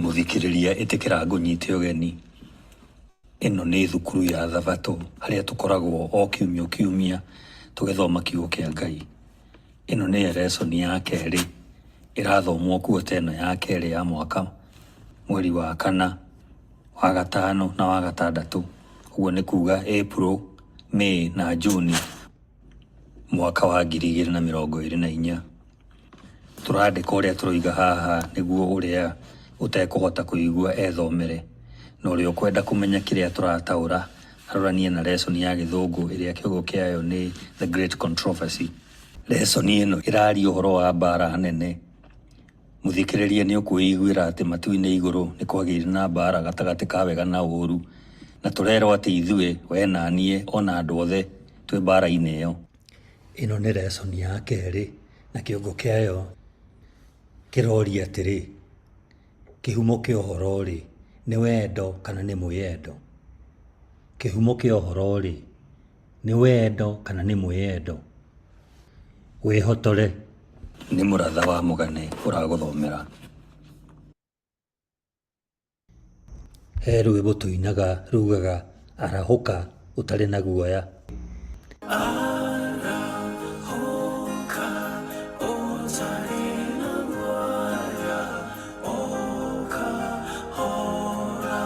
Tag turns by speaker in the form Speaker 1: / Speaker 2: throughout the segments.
Speaker 1: Mũthikĩrĩria ĩtĩkĩra ngũnyite ũgeni. Ĩno nĩ thukuru ya thabatũ harĩa tũkoragwo o kiumia o kiumia tũgĩthoma kiugo kĩa Ngai. Ĩno nĩ lesson ya kerĩ ĩrathomwo quarter ĩno ya kerĩ ya mwaka mweri wa kana, wa gatano na wa gatandatũ. Ũguo nĩ kuga April, May na June mwaka wa 2024. Tũrandĩka ũrĩa tũroiga haha nĩguo ũrĩa ũtekũhota kũigua ethomere, na ũrĩa ũkwenda kũmenya kĩrĩa tũrataũra aroranie na lesson ya gĩthũngũ ĩrĩa kĩongo kĩayo nĩ The Great Controversy. Lesson ĩno ĩraria ũhoro wa mbara nene. Mũthikĩrĩria nĩ ũkwĩiguĩra atĩ matu-inĩ igũrũ nĩ kwagĩire na mbara gatagatĩ ka wega na ũũru, na tũrerwo atĩ ithuĩ, we na niĩ, ona andũ othe twĩ mbara-inĩ ĩyo. Ĩno nĩ lesson ya kerĩ na kĩongo kĩayo kĩroria atĩrĩ, kĩhumo kĩa ũhoro-rĩ, nĩ wendo kana nĩ mwĩyendo? Kĩhumo kĩa ũhoro-rĩ, nĩ wendo kana nĩ mwĩyendo? Wĩhotore. Nĩ mũratha wa mũgane ũragũthomera. He rwĩmbo tũinaga rugaga arahũka ũtarĩ na guoya.
Speaker 2: Arahũka ũtarĩ na guoya, ũka hora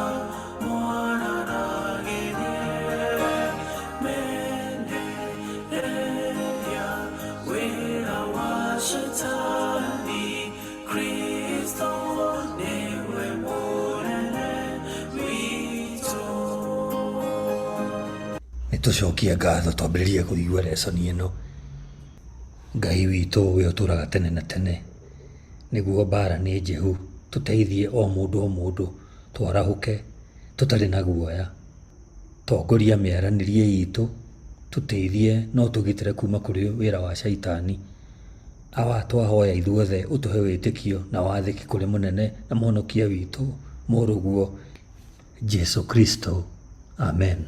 Speaker 2: mwanaragĩrie, menereria wĩra wa Shetani, Kristo nĩwe mũnene witũ.
Speaker 1: Nĩ tũcokie ngatho twambĩrĩrie kũigua lesson ĩno. Ngai witũ we ũtũraga tene na tene, nĩguo mbara nĩ njĩhu, tũteithie o mũndũ o mũndũ twarahũke tũtarĩ na guoya. Tongoria mĩaranĩrie itũ, tũteithie na ũtũgitĩre kuma kũrĩ wĩra wa caitani. Awa twahoya ithuothe ũtũhe wĩtĩkio na wathĩki kũrĩ mũnene na mũhonokia witũ mũrũguo Jesu Kristo. Amen.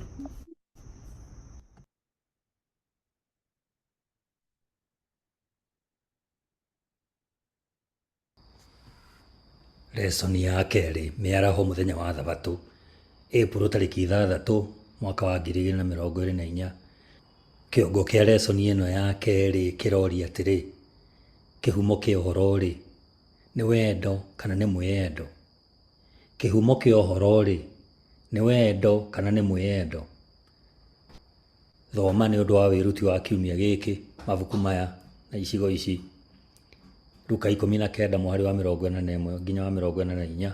Speaker 1: Lesson ya kerĩ, mĩaraho mũthenya wa thabatũ, April tarĩki 6 mwaka wa 2024. Kĩongo kĩa lesson ĩno ya kerĩ kĩroria atĩrĩ, kĩhumo kĩa ũhoro-rĩ, nĩ wendo kana nĩ mwĩyendo? Kĩhumo kĩa ũhoro-rĩ, nĩ wendo kana nĩ mwĩyendo? Thoma nĩ ũndũ wa wĩruti wa kiumia gĩkĩ mabuku maya na icigo ici. Luka 19 mũhari wa 41 nginya wa 44,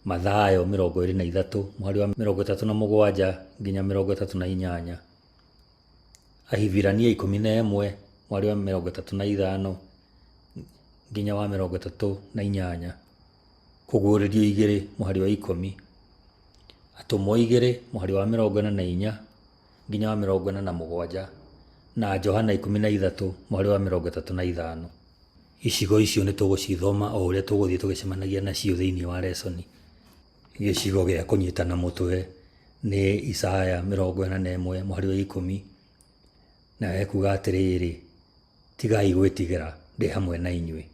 Speaker 1: Mathayo 23 mũhari wa 37 nginya 38, Ahibirania 11 mũhari wa 35 nginya wa 38, Kũguũrĩrio 2 mũhari wa 10, Atũmwo 2 mũhari wa 44 nginya wa 47, na Johana 13 mũhari wa 35. Icigo icio nĩ tũgũcithoma o ũrĩa tũgũthiĩ tũgĩcemanagia nacio thĩinĩ wa lesson. Gĩcigo gĩa kũnyitana mũtwe nĩ Isaya 41 mũhari wa 10, nayo ekuga atĩrĩrĩ, tigai gwĩtigĩra, ndĩ hamwe na inyuĩ.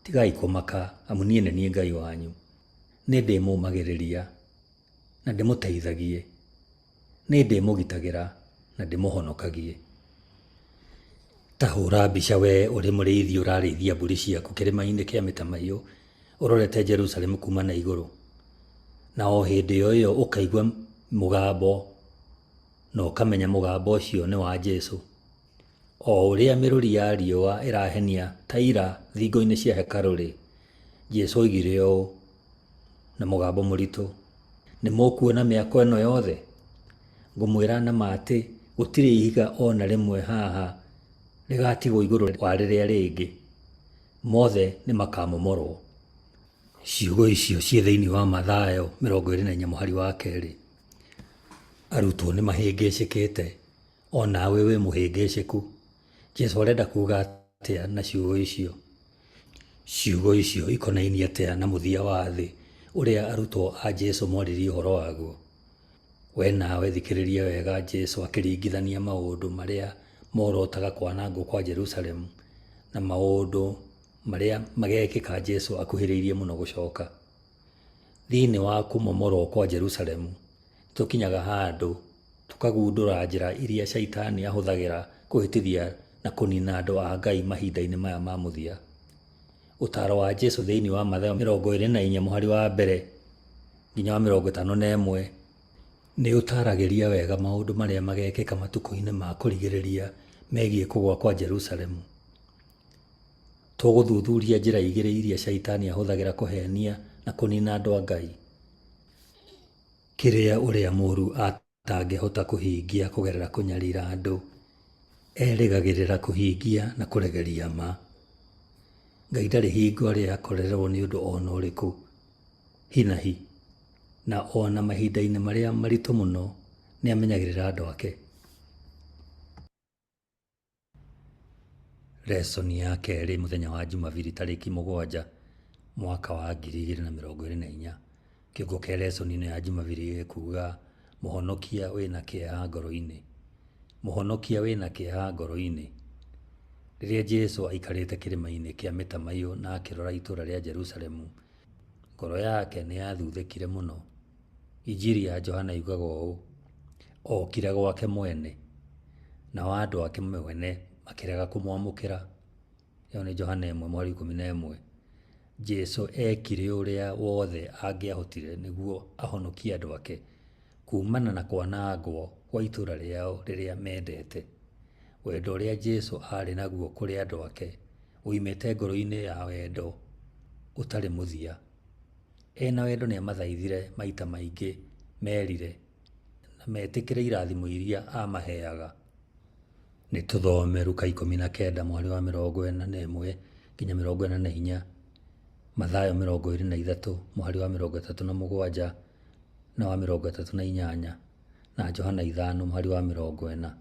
Speaker 1: Tigai kũmaka, amu niĩ nĩ niĩ Ngai wanyu. Nĩ ndĩmũũmagĩrĩria na ndĩmũteithagie. Nĩ ndĩmũgitagĩra na ndĩmũhonokagie. Ta hũra mbica wee ũrĩ mũrĩithi ũrarĩithia mbũri ciaku kĩrĩma-inĩ kĩa mĩtamaiyũ ũrorete Jerusalemu kuma na igũrũ. Na o hĩndĩ o ĩyo ũkaigua mũgambo na ũkamenya mũgambo ũcio nĩ wa Jesu. O ũrĩa mĩrũri ya riũa ĩrahenia ta ira thingo-inĩ cia hekarũ-rĩ, Jesu oigire ũũ na mũgambo mũritũ, Nĩ mũkuona mĩako ĩno yothe? Ngũmwĩra na ma atĩ gũtirĩ ihiga o na rĩmwe haha rĩgatigwo igũrũ wa rĩrĩa rĩngĩ, mothe nĩ makamomorwo. Ciugo icio ciĩ thĩinĩ wa Mathayo 24 mũhari wa 2. Arutwo nĩ mahĩngĩcĩkĩte, o nawe wĩ mũhĩngĩcĩku. Jesu arenda kuga atĩa na ciugo icio? Ciugo icio ikonainie atĩa na mũthia wa thĩ ũrĩa arutwo a Jesu moririe ũhoro waguo? We nawe thikĩrĩria wega Jesu akĩringithania maũndũ marĩa morotaga kwanangwo kwa Jerusalemu na maũndũ marĩa magekĩka Jesu akuhĩrĩirie mũno gũcoka. Thĩinĩ wa kũmomorwo kwa Jerusalemu, nĩ tũkinyaga handũ tũkagundũra njĩra iria Shaitani ahũthagĩra kũhĩtithia na kũniina andũ a Ngai mahinda-inĩ maya ma mũthia. Ũtaaro wa Jesu thĩinĩ wa Mathayo 24 mũhari wa mbere nginya wa 51 nĩ ũtaaragĩria wega maũndũ marĩa magekĩka matukũ-inĩ ma kũrigĩrĩria megiĩ kũgũa kwa Jerusalemu. Tũgũthuthuria njĩra igĩrĩ iria Shaitani ahũthagĩra kũheenia na kũniina andũ a Ngai. Kĩrĩa ũrĩa mũũru atangĩhota kũhingia kũgerera kũnyarira andũ, erĩgagĩrĩra kũhingia na kũregeria ma. Ngai ndarĩ hingo arĩ akorererwo nĩ ũndũ o na ũrĩkũ hi na hi, na o na mahinda-inĩ marĩa maritũ mũno nĩ amenyagĩrĩra andũ ake. Lesson ya kerĩ mũthenya wa Jumabiri tarĩki 7 mwaka wa 2024. Kĩongo kĩa lesson ĩno ya Jumabiri gĩkuga mũhonokia wĩna kĩeha ngoro-inĩ. Mũhonokia wĩna kĩeha ngoro-inĩ. Rĩrĩa Jesu aikarĩte kĩrĩma-inĩ kĩa mĩtamaiyũ na akĩrora itũũra rĩa Jerusalemu, ngoro yake nĩ yathuthĩkire mũno. Injiri ya Johana yugaga ũũ, okire gwake mwene, nao andũ ake mwene makĩrega kũmwamũkĩra. Ĩyo nĩ Johana 1 mũhari 11. Jesu eekire ũrĩa wothe angĩahotire nĩguo ahonokie andũ ake kuumana na kwanangwo kwa itũũra rĩao rĩrĩa mendete. Wendo ũrĩa Jesu aarĩ naguo kũrĩ andũ ake woimĩte ngoro-inĩ ya wendo ũtarĩ mũthia. Ena wendo nĩ amathaithire maita maingĩ merire na metĩkĩre irathimo iria aamaheaga. Nĩ tũthome Luka 19 mũhari wa 41 nginya 44, Mathayo 23 mũhari wa 37 na wa 38, na Johana 5 mũhari wa 40.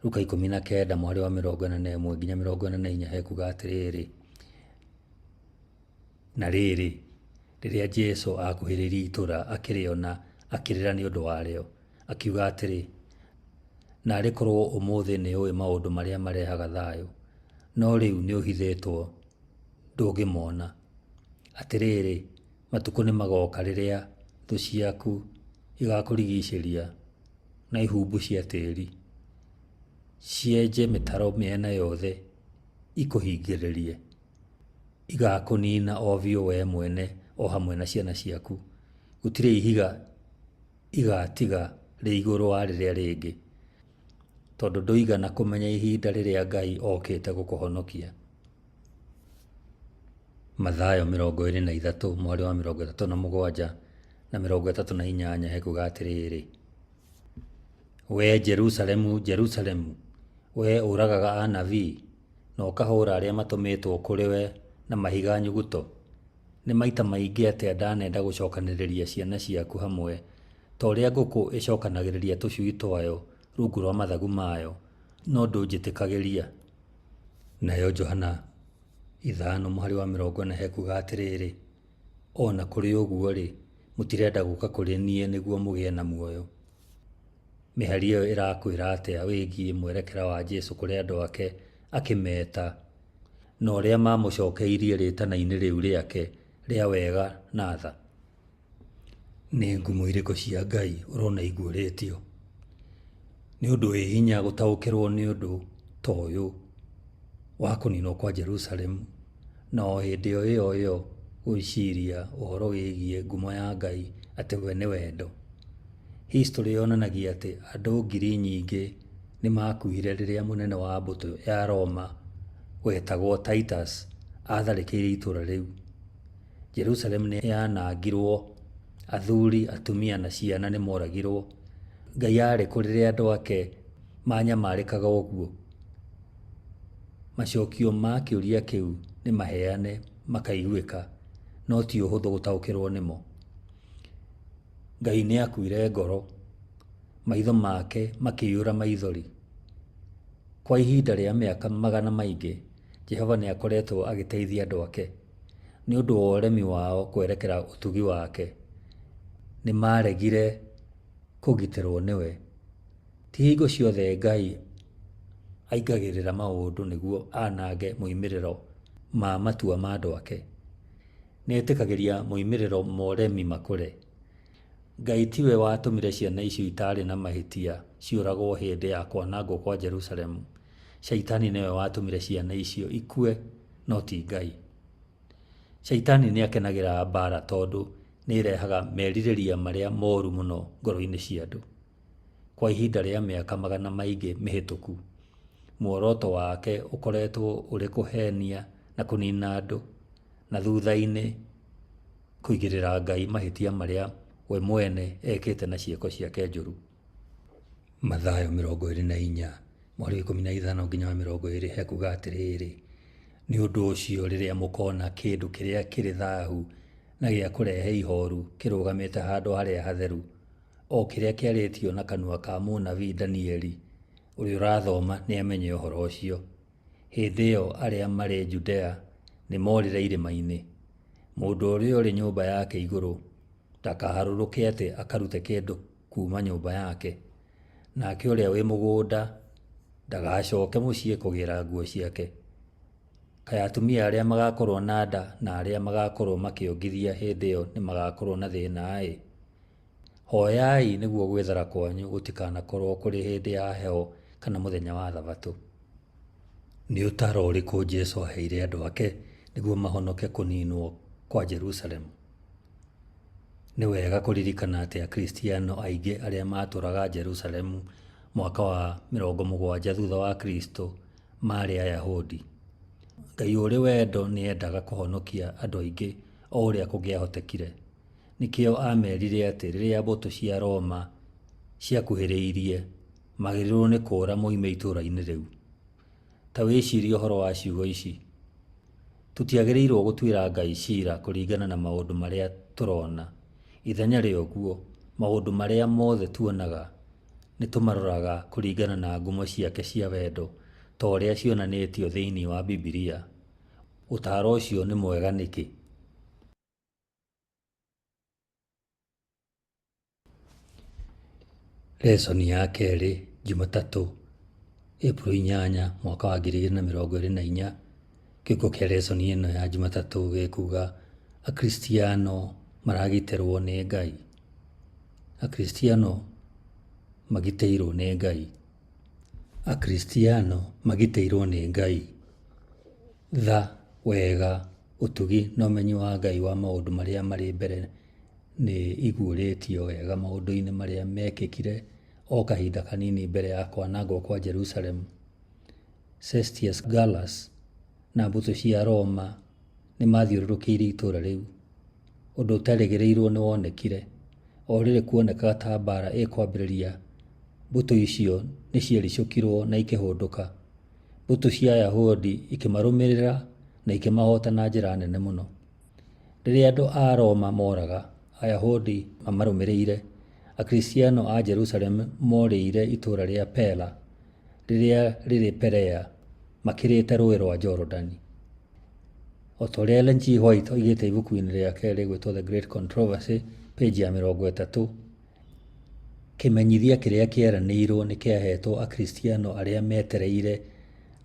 Speaker 1: Luka 19 mũhari wa 41 nginya 44 hekuga atĩrĩrĩ, na rĩrĩ, rĩrĩa Jesu akuhĩrĩirie itũũra akĩrĩona, akĩrĩra nĩ ũndũ warĩo, akiuga atĩrĩ, naarĩ korwo ũmũthĩ nĩ ũĩ maũndũ marĩa marehaga thayũ, no rĩu nĩ ũhithĩtwo ndũngĩmona. Atĩrĩrĩ, matukũ nĩ magoka rĩrĩa thũ ciaku igakũrigicĩria na ihumbu cia tĩri, cienje mĩtaro mĩena yothe ikũhingĩrĩrie. Igakũniina o biũ wee mwene o hamwe na ciana ciaku. Gũtirĩ ihiga igatiga rĩ igũrũ wa rĩrĩa rĩngĩ, tondũ ndũigana kũmenya ihinda rĩrĩa Ngai okĩte gũkũhonokia. Mathayo 23 mũhari wa 37 na 38 hekuga atĩrĩrĩ, wee Jerusalemu, Jerusalemu, wee ũragaga anabii na ũkahũra arĩa matũmĩtwo kũrĩ we na mahiga nyuguto, nĩ maita maingĩ atĩa ndanenda gũcokanĩrĩria ciana ciaku hamwe ta ũrĩa ngũkũ ĩcokanagĩrĩria tũcui twayo rungu rwa mathagu mayo, no ndũnjĩtĩkagĩria. Nayo Johana 5 mũhari wa 40 hekuga atĩrĩrĩ, o na kũrĩ ũguo-rĩ, mũtirenda gũka kũrĩ niĩ nĩguo mũgĩe na muoyo. Mĩhari ĩyo ĩrakwĩra atĩa wĩgiĩ mwerekera wa Jesu kũrĩ andũ ake akĩmeta na ũrĩa mamũcokeirie rĩtana-inĩ rĩu rĩake rĩa wega na tha? Nĩ ngumo irĩkũ cia Ngai ũrona iguũrĩtio? Nĩ ũndũ wĩ hinya gũtaũkĩrwo nĩ ũndũ ta ũyũ wa kũninwo kwa Jerusalemu, na o hĩndĩ o ĩyo ĩyo gwĩciria ũhoro wĩgiĩ ngumo ya Ngai atĩ we nĩ wendo. Historĩ yonanagia atĩ andũ ngiri nyingĩ nĩ maakuire rĩrĩa mũnene wa mbũtũ ya Roma wetagwo Titus aatharĩkĩire itũũra rĩu. Jerusalemu nĩ yanangirwo, athuri, atumia na ciana nĩ moragirwo. Ngai aarĩ kũ rĩrĩa andũ ake manyamarĩkaga ũguo? Macokio ma kĩũria kĩu nĩ maheane makaiguĩka, no ti ũhũthũ gũtaũkĩrwo nĩmo. Ngai nĩ aakuire ngoro, maitho make makĩiyũra maithori. Kwa ihinda rĩa mĩaka magana maingĩ, Jehova nĩ akoretwo agĩteithia andũ ake. Nĩ ũndũ wa ũremi wao kwerekera ũtugi wake, nĩ maaregire kũgitĩrũo nĩwe. Ti hingo ciothe Ngai aingagĩrĩra maũndũ nĩguo anange moimĩrĩro ma matua ma andũ ake. Nĩ etĩkagĩria moimĩrĩro ma ũremi makũre. Ngai tiwe watũmire ciana icio itaarĩ na mahĩtia ciũragwo hĩndĩ ya kwanangwo kwa Jerusalemu. Shaitani nĩwe watũmire ciana icio ikue, no ti Ngai. Shaitani nĩ akenagĩra mbaara tondũ nĩ ĩrehaga merirĩria marĩa moru mũno ngoro-inĩ cia andũ. Kwa ihinda rĩa mĩaka magana maingĩ mĩhĩtũku, muoroto wake ũkoretwo ũrĩ kũheenia na kũniina andũ, na thutha-inĩ kũigĩrĩra Ngai mahĩtia marĩa we mwene ekĩte na ciĩko ciake njũru. Mathayo 24 mũhari wa 15 nginya wa 20 hekuga atĩrĩrĩ, Nĩ ũndũ ũcio rĩrĩa mũkoona kĩndũ kĩrĩa kĩrĩ thahu na gĩa kũrehe ihooru kĩrũgamĩte handũ harĩa hatheru, o kĩrĩa kĩarĩtio na kanua ka mũnabii Danieli, ũrĩa ũrathoma nĩamenye ũhoro ũcio, hĩndĩ ĩyo arĩa marĩ Judea nĩmorĩre irĩma-inĩ. Mũndũ ũrĩa ũrĩ nyũmba yake igũrũ ndakaharũrũke atĩ akarute kĩndũ kuuma nyũmba yake, nake ũrĩa wĩ mũgũnda ndagacoke mũciĩ kũgĩra nguo ciake. Kaĩ atumia arĩa magakorwo na nda na arĩa magakorwo makĩongithia hĩndĩ ĩyo nĩmagakorwo na thĩna-ĩ! Hoyai nĩguo gwĩthara kwanyu gũtikanakorwo kũrĩ hĩndĩ ya heho kana mũthenya wa Thabatũ. Nĩ ũtaaro ũrĩkũ Jesu aaheire andũ ake nĩguo mahonoke kũniinwo kwa Jerusalemu? Nĩ wega kũririkana atĩ Akristiano aingĩ arĩa maatũũraga Jerusalemu mwaka wa 70 thutha wa Kristo maarĩ Ayahudi. Ngai ũrĩ wendo nĩ eendaga kũhonokia andũ aingĩ o ũrĩa kũngĩahotekire. Nĩkĩo aamerire atĩ rĩrĩa mbũtũ cia Roma ciakuhĩrĩirie, maagĩrĩirũo nĩ kũũra moime itũũra-inĩ rĩu. Ta wĩcirie ũhoro wa ciugo ici, Tũtiagĩrĩirũo gũtuĩra Ngai ciira kũringana na maũndũ marĩa tũrona. Ithenya rĩa ũguo, maũndũ marĩa mothe tuonaga nĩ tũmaroraga kũringana na ngumo ciake cia wendo ta ũrĩa cionanĩtio thĩinĩ wa Bibilia. Ũtaaro ũcio nĩ mwega nĩkĩ? Lesson ya kerĩ, Jumatatũ, Ĩpuro 8, mwaka wa 2024. Kĩongo kĩa lesson ĩno ya Jumatatũ gĩkuga Akristiano maragitĩrwo nĩ Ngai. Akristiano magitĩirwo nĩ Ngai. Akristiano magitĩirwo nĩ Ngai. Tha, wega, ũtugi na ũmenyi wa Ngai wa maũndũ marĩa marĩ mbere nĩ iguũrĩtio wega maũndũ-inĩ marĩa meekĩkire o kahinda kanini mbere ya kwanangwo kwa Jerusalemu. Cestius Gallus na mbũtũ cia Roma nĩ maathiũrũrũkĩirie itũũra rĩu. Ũndũ ũterĩgĩrĩirũo nĩ wonekire. O rĩrĩ kuonekaga ta mbaara ĩkwambĩrĩria, mbũtũ icio nĩ ciericũkirũo na ikĩhũndũka. Mbũtũ cia Ayahudi ikĩmarũmĩrĩra na ikĩmahoota na njĩra nene mũno. Rĩrĩa andũ a Roma moraga, Ayahudi mamarũmĩrĩire, Akristiano a Jerusalemu morĩire itũũra rĩa Pela, rĩrĩa rĩrĩ Perea, makĩrĩte Rũũĩ rwa Jorodani. O ta ũrĩa Ellen G. White oigĩte ibuku-inĩ rĩake rĩgwĩtwo The Great Controversy, page ya 30, Kĩmenyithia kĩrĩa kĩeranĩirũo nĩ kĩahetwo Akristiano arĩa meetereire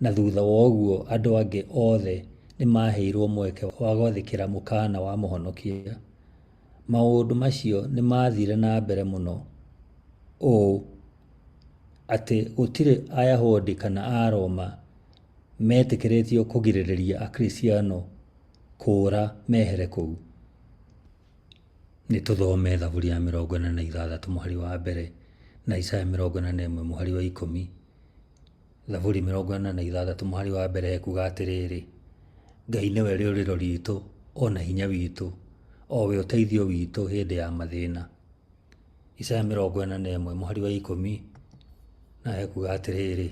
Speaker 1: na thutha wa ũguo andũ angĩ othe nĩ maaheirũo mweke wa gwathĩkĩra mũkaana wa Mũhonokia. Maũndũ macio nĩ maathire na mbere mũno ũũ atĩ gũtirĩ Ayahudi kana Aroma meetĩkĩrĩtio kũgirĩrĩria Akristiano kũũra mehere kũu. Nĩ tũthome Thaburi ya 46 mũhari wa mbere na Isaya 41 mũhari wa 10. Thaburi 46 mũhari wa mbere ekuga atĩrĩrĩ, Ngai nĩwe rĩũrĩro riitũ o na hinya witũ, o we ũteithio witũ hĩndĩ ya mathĩna. Isaya 41 mũhari wa 10 na ekuga atĩrĩrĩ,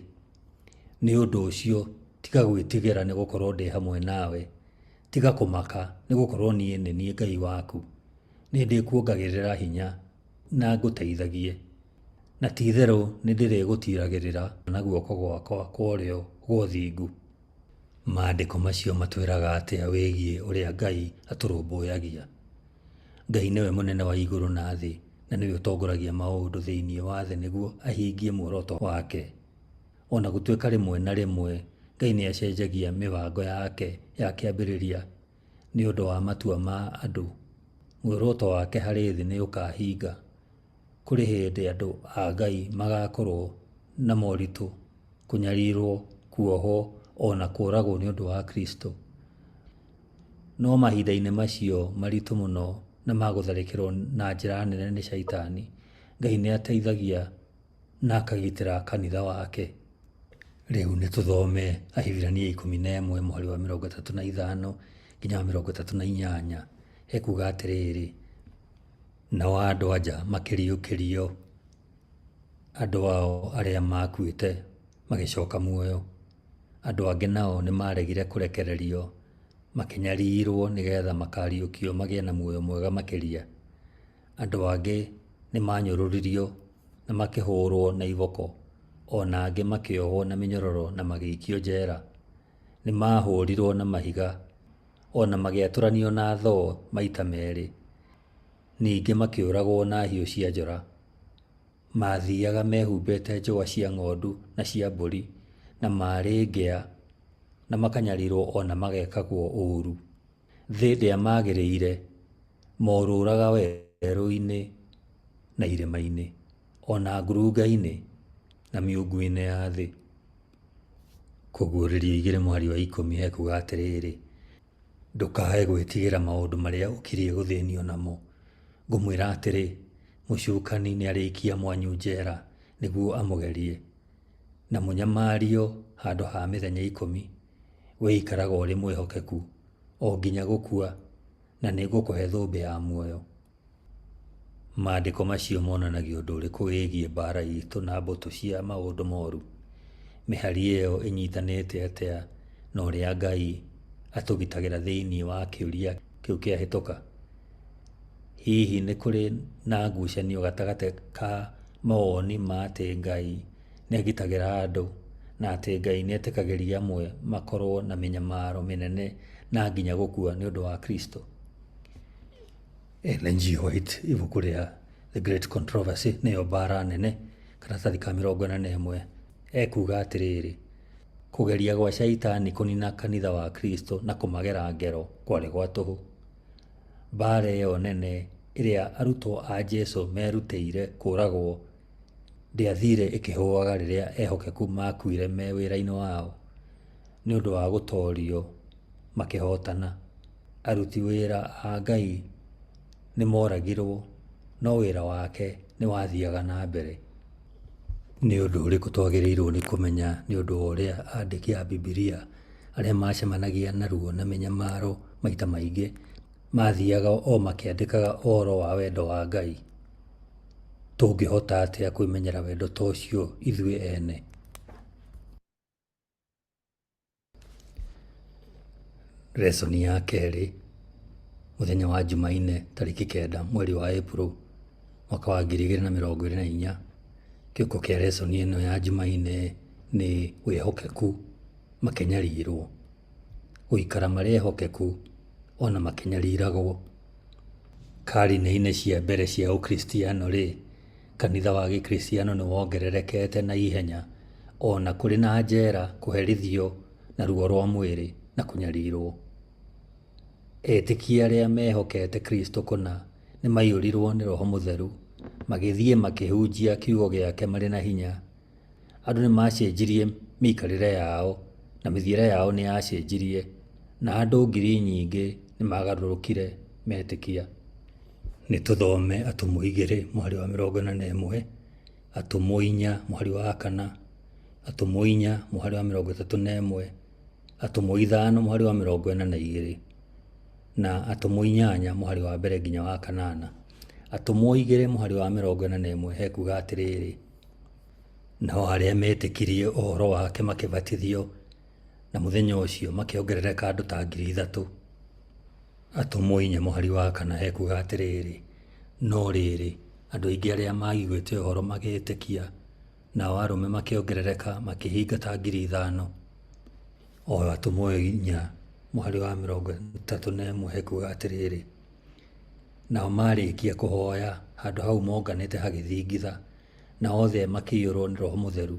Speaker 1: Nĩ ũndũ ũcio tiga gwĩtigĩra nĩ gũkorũo ndĩ hamwe nawe, Tiga kũmaka, nĩ gũkorũo niĩ nĩ niĩ Ngai waku, nĩndĩkuongagĩrĩra hinya na ngũteithagie, na ti-itherũ nĩndĩrĩgũtiiragĩrĩra na guoko gwakwa kwa ũrĩo gwa ũthingu. Maandĩko macio matwĩraga atĩa wĩgiĩ ũrĩa Ngai atũrũmbũyagia? Ngai nĩwe mũnene wa igũrũ na thĩ na nĩwe ũtongoragia maũndũ thĩinĩ wa thĩ nĩguo ahingie muoroto wake. O na gũtuĩka rĩmwe na rĩmwe Ngai nĩ acenjagia mĩbango yake ya kĩambĩrĩria, nĩ ũndũ wa matua ma andũ. Muoroto wake harĩ thĩ nĩ ũkaahinga. Kũrĩ hĩndĩ andũ a Ngai magaakorũo na moritũ, kũnyarirũo, kuohwo, o na kũũragwo nĩ ũndũ wa Kristo. No mahinda-inĩ macio maritũ mũno na ma gũtharĩkĩrũo na njĩra nene nĩ Shaitani, Ngai nĩ ateithagia na akagitĩra kanitha wake. Rĩu nĩ tũthome Ahibirania 11 mũhari wa 35 nginya wa 38. Ekuuga atĩrĩrĩ, nao andũ-a-nja makĩriũkĩrio, andũ ao arĩa maakuĩte magĩcoka muoyo. Andũ angĩ nao nĩmaregire kũrekererio, makĩnyariirwo nĩgeetha makaariũkio magĩe na muoyo mwega makĩria. Andũ angĩ nĩmanyũrũririo na makĩhũũrwo na iboko, o na angĩ makĩohwo na mĩnyororo na magĩikio njeera. Nĩmahũũrirwo na mahiga, o na magĩatũranio na thoo maita meerĩ. Ningĩ makĩũragwo na hiũ cia njora. Maathiiaga mehumbĩte njũa cia ng'ondu na cia mbũri, na maarĩ ngĩa, na makanyarirwo o na magekagwo ũũru. Thĩ ndĩamagĩrĩire, morũũraga werũ-inĩ na irĩma-inĩ, o na ngurunga-inĩ na miungu-inĩ ya thĩ. Kũguũrĩrio igĩrĩ mũhari wa ikũmi hekuuga atĩrĩrĩ, ndũkae gwĩtigĩra maũndũ marĩa ũkiriĩ gũthĩnio namo. Ngũmwĩra atĩrĩ, mũcukani nĩarĩikia mwanyu njeera nĩguo amũgerie, na mũnyamario handũ ha mĩthenya 10. Wee ikaraga ũrĩ mwĩhokeku o nginya gũkua, na nĩngũkũhe thũmbĩ ya muoyo. Maandĩko macio monanagia ũndũ ũrĩkũ wĩgiĩ mbaara itũ na mbũtũ cia maũndũ moru? Mĩhari ĩyo ĩnyitanĩte atĩa na ũrĩa Ngai atũgitagĩra thĩinĩ wa kĩũria kĩu kĩahĩtũka? Hihi nĩ kũrĩ na ngucanio gatagatĩ ka mawoni ma atĩ Ngai nĩ agitagĩra andũ na atĩ Ngai nĩ etĩkagĩria amwe makorũo na mĩnyamaro mĩnene na nginya gũkua nĩ ũndũ wa Kristo? Ellen G. White, ibuku rĩa The Great Controversy, nĩyo mbaara nene, karatathi ka 41, ekuuga atĩrĩrĩ, kũgeria gwa Shaitani kũnina kanitha wa Kristo na kũmagera ngero kwarĩ gwa tũhũ. Mbaara ĩyo nene ĩrĩa arutwo a Jesu meerutĩire kũũragwo ndĩathire ĩkĩhũaga rĩrĩa ehokeku maakuire me wĩra-inĩ wao. Nĩ ũndũ wa gũtoorio makĩhootana. Aruti wĩra a Ngai nĩ mooragirwo, no wĩra wake nĩ wathiaga na mbere. Nĩ ũndũ ũrĩkũ twagĩrĩirũo nĩ kũmenya nĩ ũndũ wa ũrĩa andĩki a Bibilia arĩa maacemanagia na ruo na mĩnyamaro maita maingĩ maathiaga o makĩandĩkaga ũhoro wa wendo wa Ngai? Tũngĩhota atĩa kwĩmenyera wendo ta ũcio ithuĩ ene? Lesson ya kerĩ, mũthenya wa Jumaine tarĩki 9 mweri wa Ĩpuro mwaka wa 2024. Kĩongo kĩa lesson ĩno ya Jumaine nĩ wĩhokeku makĩnyarirwo. Gũikara marĩ ehokeku ona makĩnyariragwo. Karine-inĩ cia mbere cia Ũkristiano-rĩ, kanitha wa Gĩkristiano nĩ wongererekete na ihenya o na kũrĩ na njera, kũherithio na ruo rwa mwĩrĩ na kũnyarirwo. Etĩkia arĩa mehokete Kristo kũna nĩ maiyũrirwo nĩ Roho Mũtheru, magĩthiĩ makĩhunjia kiugo gĩake marĩ na hinya. Andũ nĩ maacenjirie mĩikarĩre yao na mĩthiĩre yao nĩ yacenjirie, na andũ ngiri nyingĩ nĩ maagarũrũkire metĩkia. Nĩ tũthome Atũmwo igĩrĩ mũhari wa 41, Atũmwo inya mũhari wa kana, Atũmwo inya mũhari wa 31, Atũmwo ithano mũhari wa 42, na Atũmwo inyanya mũhari wa mbere nginya wa kanana. Atũmwo igĩrĩ mũhari wa 41 hekuga atĩrĩrĩ, nao arĩa meetĩkirie ũhoro wake makĩbatithio, na mũthenya ũcio makĩongerereka andũ ta 3,000. Atũmwo inya mũhari wa kana hekuga atĩrĩrĩ, no rĩrĩ, andũ aingĩ arĩa maaiguĩte ũhoro magĩĩtĩkia, nao arũme makĩongerereka makĩhinga ta 5,000. O Atũmwo inya mũhari wa 31 hekuga atĩrĩrĩ, nao maarĩkia kũhoya, handũ hau monganĩte hagĩthingitha, na othe makĩiyũrwo nĩ Roho Mũtheru,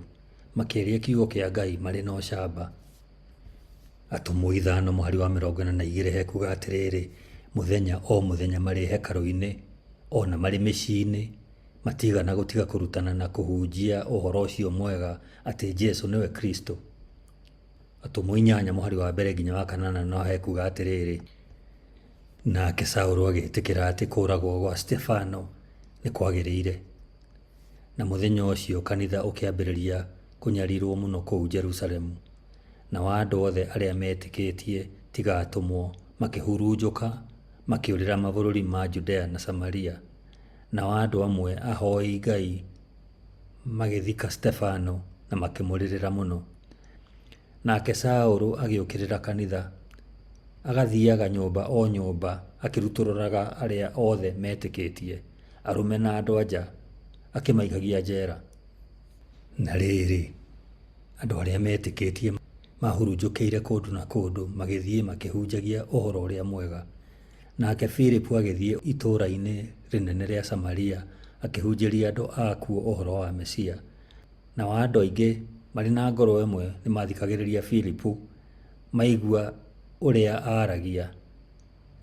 Speaker 1: makĩaria kiugo kĩa Ngai marĩ na ũcamba. Atũmwo 5 mũhari wa 42 hekuga atĩrĩrĩ, mũthenya o mũthenya marĩ hekarũ-inĩ o na marĩ mĩciĩ-inĩ matiigana gũtiga kũrutana na kũhunjia ũhoro ũcio mwega atĩ Jesu nĩwe Kristo. Atũmwo 8 mũhari wa 1 nginya wa 8 no hekuga atĩrĩrĩ, nake Saũlũ agĩĩtĩkĩra atĩ kũũragwo gwa Stefano nĩ kwagĩrĩire. Na mũthenya ũcio kanitha ũkĩambĩrĩria kũnyarirwo mũno kũu Jerusalemu. Nao andũ othe arĩa meetĩkĩtie tiga atũmwo makĩhurunjũka makĩũrĩra mabũrũri ma Judea na Samaria. Nao andũ amwe ahoi Ngai magĩthika Stefano na makĩmũrĩrĩra mũno. Nake Saũlũ agĩũkĩrĩra kanitha, agathiaga nyũmba o nyũmba akĩrutũrũraga arĩa othe meetĩkĩtie, arũme na andũ-a-nja, akĩmaikagia njeera. Na rĩrĩ, andũ arĩa meetĩkĩtie maahurunjũkĩire kũndũ na kũndũ magĩthiĩ makĩhunjagia Ũhoro-ũrĩa-Mwega. Nake Filipu agĩthiĩ itũũra-inĩ rĩnene rĩa Samaria akĩhunjĩria andũ akuo ũhoro wa Mesia. Nao andũ aingĩ marĩ na ngoro ĩmwe nĩmathikagĩrĩria Filipu maigua ũrĩa aaragia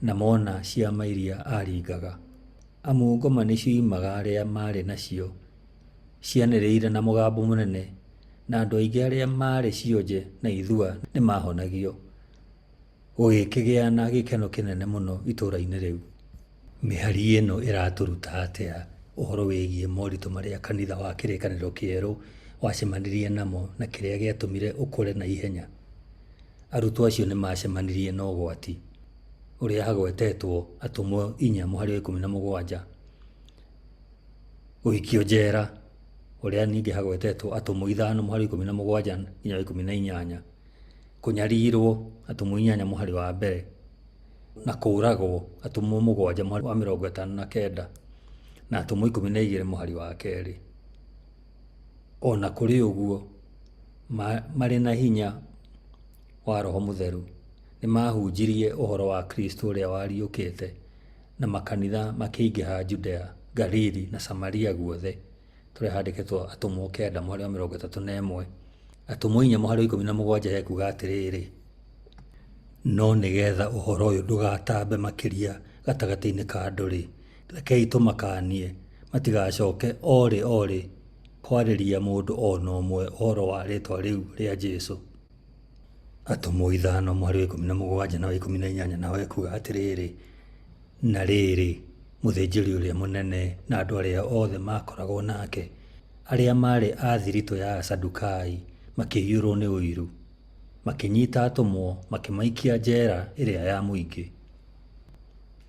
Speaker 1: na mona ciama iria aaringaga. Amu ngoma nĩcioimaga arĩa maarĩ nacio, cianĩrĩire na mũgambo mũnene, na andũ aingĩ arĩa maarĩ cionje na ithua nĩmahonagio. Gũgĩkĩgĩa na gĩkeno kĩnene mũno itũũra-inĩ rĩu. Mĩhari ĩno ĩratũruta atĩa ũhoro wĩgiĩ moritũ marĩa kanitha wa Kĩrĩkanĩro Kĩerũ wacemanirie namo na kĩrĩa gĩatũmire ũkũre na ihenya? Arutwo acio nĩ maacemanirie na ũgwati, ũrĩa hagwetetwo Atũmwo 4 mũhari wa 17, gũikio njera, ũrĩa ningĩ hagwetetwo Atũmwo 5 mũhari wa 17 nginya wa 18, kũnyarirwo, Atũmwo 8 mũhari wa 1, na kũũragwo, Atũmwo 7 mũhari wa 59, na Atũmwo 12 mũhari wa 2. O na kũrĩ ũguo, marĩ na hinya wa Roho Mũtheru, nĩ maahunjirie ũhoro wa Kristo ũrĩa wariũkĩte, na makanitha makĩingĩha Judea, Galili, na Samaria guothe. Tũrĩa handĩkĩtwo Atũmwo 9 mũhari wa 31. Atũmwo 4 mũhari wa 17 hekuga atĩrĩrĩ, no nĩgetha ũhoro ũyũ ndũgatambe makĩria gatagatĩ-inĩ ka andũ-rĩ, rekei tũmakaanie matigacoke o rĩ o rĩ kwarĩria mũndũ o na ũmwe ũhoro wa rĩĩtwa rĩu rĩa Jesũ. Atũmwo 5 mũhari wa 17 na wa 18 nao ekuga atĩrĩrĩ, na rĩrĩ, mũthĩnjĩri ũrĩa mũnene na andũ arĩa othe maakoragwo nake, arĩa maarĩ a thiritũ ya Asadukai, makĩiyũrwo nĩ ũiru. Makĩnyita atũmwo makĩmaikia njera ĩrĩa ya mũingĩ.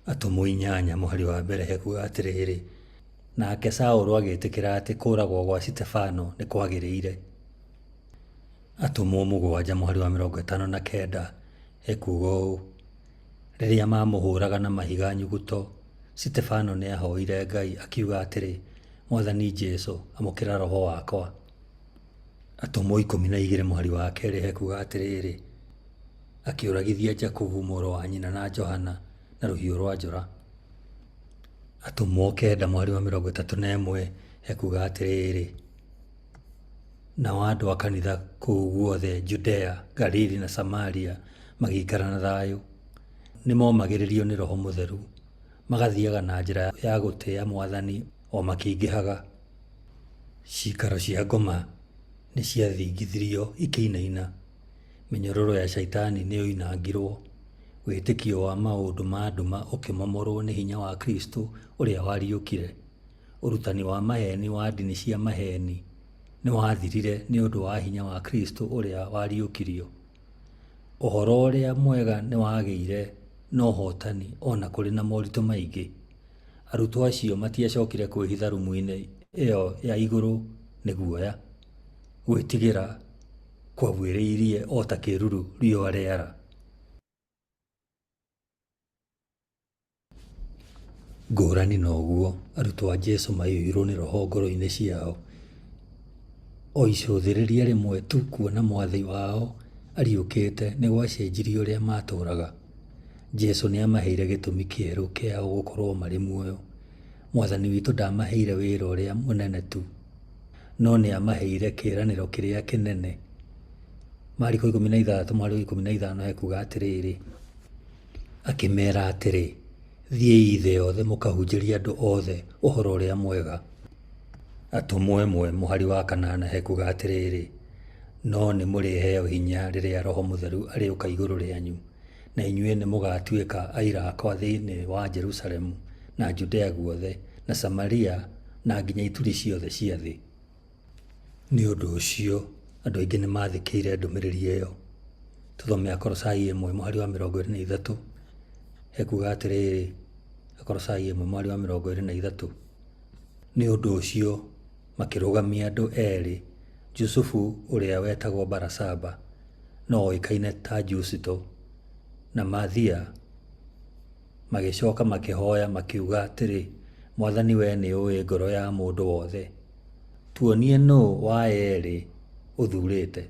Speaker 1: Atũmwo 8 mũhari wa 1 hekuga atĩrĩrĩ, nake Saũlũ agĩĩtĩkĩra atĩ kũũragwo gwa Stefano nĩ kwagĩrĩire. Atũmwo 7 mũhari wa 59 ekuuga ũũ, rĩrĩa maamũhũũraga na mahiga nyuguto, Stefano nĩahoire Ngai akiuga atĩrĩ, Mwathani Jesũ, amũkĩra roho wakwa. Atũmwo 12 mũhari wa 2 hekuga atĩrĩrĩ, akĩũragithia Jakubu mũrũ wa nyina na Johana na rũhiũ rwa njora. Atũmwo 9 mũhari wa 31 hekuga atĩrĩrĩ, nao andũ a kanitha kũu guothe Judea, Galili na Samaria magĩikara na thayũ. Nĩmomagĩrĩrio nĩ Roho Mũtheru, magathiaga na njĩra ya gũtĩĩa Mwathani o makĩingĩhaga. Ciikaro cia ngoma nĩciathingithirio ikĩinaina, mĩnyororo ya Shaitani nĩyoinangirwo, wĩtĩkio wa maũndũ ma nduma ũkĩmomorwo nĩ hinya wa Kristo ũrĩa wariũkire. Ũrutani wa maheeni wa ndini cia maheeni nĩwathirire nĩ ũndũ wa hinya wa Kristo ũrĩa wariũkirio. Ũhoro ũrĩa mwega nĩwagĩire na ũhootani o na kũrĩ na moritũ maingĩ. Arutwo acio matiacokire kwĩhitha rumu-inĩ ĩyo ya igũrũ nĩ guoya. Gwĩtigĩra kwabuĩrĩirie o ta kĩĩruru riũa rĩara. Ngũrani na ũguo, arutwo a Jesu maiyũirũo nĩ Roho ngoro-inĩ ciao. O icũthĩrĩria rĩmwe tu kuona Mwathi wao ariũkĩte nĩ gwacenjirie ũrĩa maatũũraga. Jesu nĩ aamaheire gĩtũmi kĩerũ kĩao gũkorũo marĩ muoyo. Mwathani witũ ndaamaheire wĩra ũrĩa mũnene tu, no nĩ aamaheire kĩĩranĩro kĩrĩa kĩnene. Mariko 16 mũhari wa 15 hekuga atĩrĩrĩ, akĩmera atĩrĩ, thiĩi thĩ yothe mũkahunjĩrie andũ othe ũhoro ũrĩa mwega. Atũmwo 1 mũhari wa 8 hekuga atĩrĩrĩ, no nĩ mũrĩheo hinya rĩrĩa Roho Mũtheru arĩũka igũrũ rĩanyu, na inyuĩ nĩ mũgatuĩka aira akwa thĩinĩ wa Jerusalemu na Judea guothe na Samaria na nginya ituri ciothe cia thĩ. Nĩ ũndũ ũcio andũ aingĩ nĩ maathĩkĩire ndũmĩrĩri ĩyo. Tũthome Akolosai 1 mũhari wa 23 hekuga atĩrĩrĩ, Akolosai 1 mũhari wa 23, nĩ ũndũ ũcio makĩrũgamia andũ erĩ, Jusufu ũrĩa wetagwo Barasaba, no oĩkaine ta Jusito, na Mathia, magĩcoka makĩhoya makiuga atĩrĩ, Mwathani we nĩũĩ ngoro ya mũndũ wothe, tuonie nũ wa erĩ ũthuurĩte.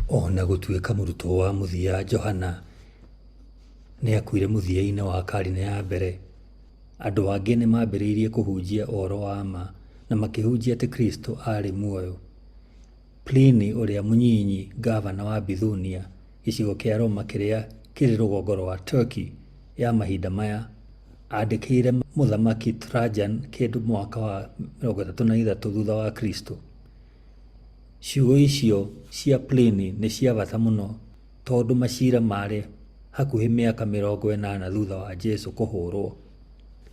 Speaker 1: O na gũtuĩka mũrutwo wa mũthia Johana nĩakuire mũthia-inĩ wa karine ya mbere, andũ angĩ nĩ maambĩrĩirie kũhunjia ũhoro wa ma na makĩhunjia atĩ Kristo aarĩ muoyo. Pliny ũrĩa Mũnyinyi, ngavana wa Bithunia, gĩcigo kĩa Roma kĩrĩa kĩrĩ rũgongo rwa Turkey ya mahinda maya, aandĩkĩire Mũthamaki Trajan kĩndũ mwaka wa 33 thutha wa Kristo. Ciugo icio cia Pliny nĩ cia bata mũno tondũ maciira maarĩ hakuhĩ mĩaka 80 thutha wa Jesu kũhũrwo.